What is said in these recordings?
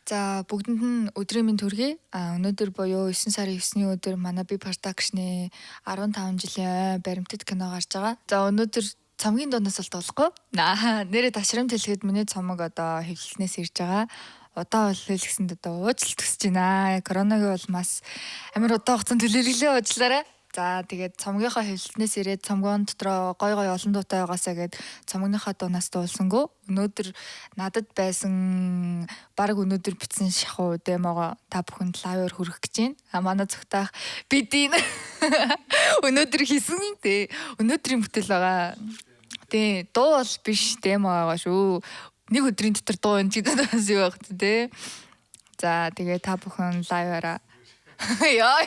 За, бүгдэнд нь өдрийн мэнд хүргэе. Өнөөдөр буюу 9 сарын 9-ний өдөр манай Би Production-ы 15 жилийн баримтат кино гарч байгаа. За, өнөөдөр цомгийн дуунаас бол дуулахгүй. Нээрээ ташрамт хэлэхэд миний цомог одоо хэвлэлнээс ирж байгаа. Удаан хүлээлгэсэнд одоо уучлалт хүсэж байна. Коронагийн улмаас амар удаан хугацаанд хүлээлгэлээ, уучлаарай. За, тэгээд цомгийнхоо хэвлэлнээс ирээд цомгоон дотроо гой гой олон дуутай байгаасаа гээд цомгийнхоо дуунаас дуулсангүй. Өнөөдөр надад байсан баг өнөөдөр бичсэн шахуу demo гоо та бүхэнд live аар хүргэх гэж байна. Манай цогтаах бидийн өнөөдөр хийсэн, тий, өнөөдрийн бүтээл байгаа. Тий, дуу бол биш, demo байгаа шүү. Нэг өдрийн дотор дуу энэ гэдэг бас юу байх тий. За, тэгээ та бүхэн live аараа. Яа.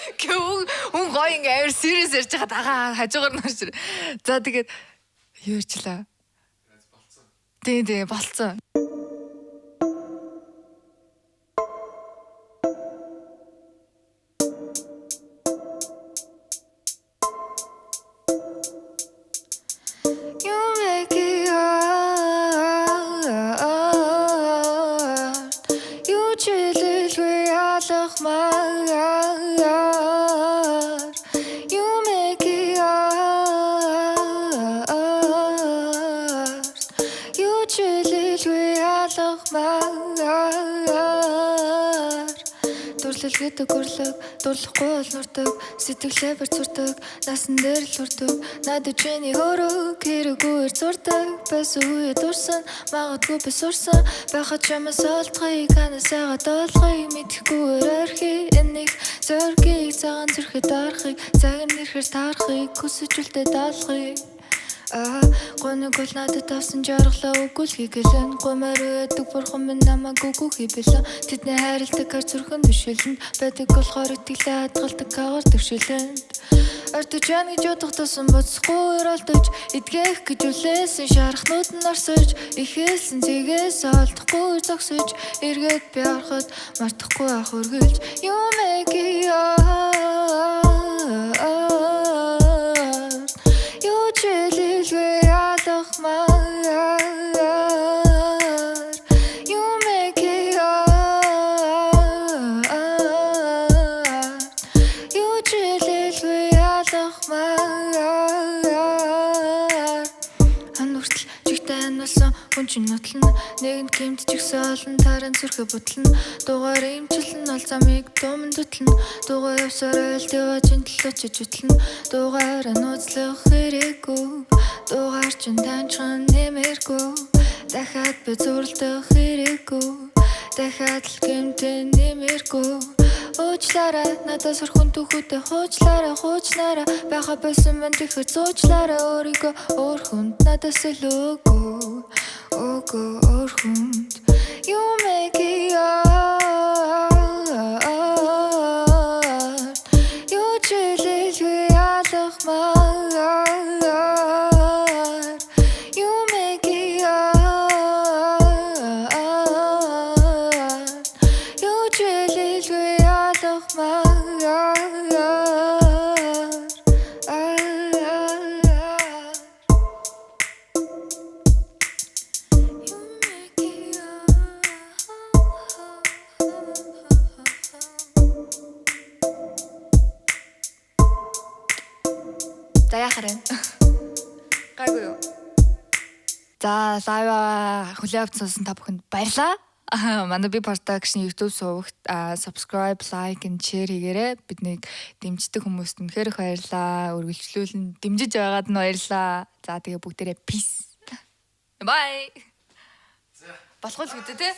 Хүн гоё ингээ амар serious ярьж байгаа дагаа хажуугаар нөрч. За, тэгээд юу ярьчлаа? Тий, болцсон. You make it hard. Юу ч хэлэлгүй алгамаар. You make it hard. Юу ч хэлэлгүй алгамаар. Дурлал гэдэг урлаг, дурлахгүй бол нурдаг. Сэтгэлээ барь зурдаг, насан дээр л урдаг. Надад чиний хөрөг хэрэггүйэр зурдаг. Байсан үе дурсан, магадгүй би сурсан. Байхад чамаас олдохыг, ханаас яагаад олохыг мэдэхгүйэр орхи. Энэ их зоргийг цагаан зүрхэд дарахыг, цаг нь ирэхээр таарахыг хүсэж үлдээд алахыг. Гуниг бол надад авсан жаргалаа үгүй л хийгэлэн. Гумаар байдаг бурхан минь намайг үгүй хийбэлэн. Тэдний хайрладаг хар зүрхэн төшөлөнд байдаг болохоор итгэлээ хадгалдаг агаар төвшөлөнд. Ортож яана гэж бодох тусам буцахгүй оролдож, эдгэх гэж үлээсэн шархнууд нь орсож, ихээсэн зэгээс олдохгүй зогсож, эргээд би ороход мартахгүй ах үргэлж. You make it hard. Юу ч хэлэлгүй алгамаар. You make it hard. Юу ч хэлэлгүй алгамаар. Хан хүртэл чигтээ ханиулсан хүн чинь нутлана. Нэгэнд гэмт ч ихсэн олон тарын зүрхээ бутлана. Дуугаар имчилэн ол замыг дууман дутлана. Дуугаа явсаар айлд яваа чин төлөө чиж үтлэн. Дуугаар нууцлах хэрэггүй. Дуугаар чин таньчхан нэмэргүй. Дахиад би зурлах хэрэггүй. Дахиад л гэмтэн нэмэргүй. Уучлаарай, надаас өрхөн түүхүүтэй хуучлаарай, хуучнаарай. Байха болсон мэн тэгэхэр зуучлаарай өөрийгөө өөр хүнд надаас илүү үгүй. Үгүй өөр хүнд. You make it hard. Юу ч хэлэлгүй алгамаар. You make it hard. Юу ч хэлэлгүй алгамаар. You make it hard. За, яхаар байна? Гайгүй юу? За, live хүлээн авч сонссон та бүхэнд баярлалаа. Манай Би Production YouTube сувагт subscribe, like and share хийгээрэй. Биднийг дэмждэг хүмүүст үнэхээр их баярлалаа. Үргэлжлүүлэн дэмжиж байгаад нь баярлалаа. За, тэгээ бүгдээрээ peace. Bye. Болох л гэдэг те.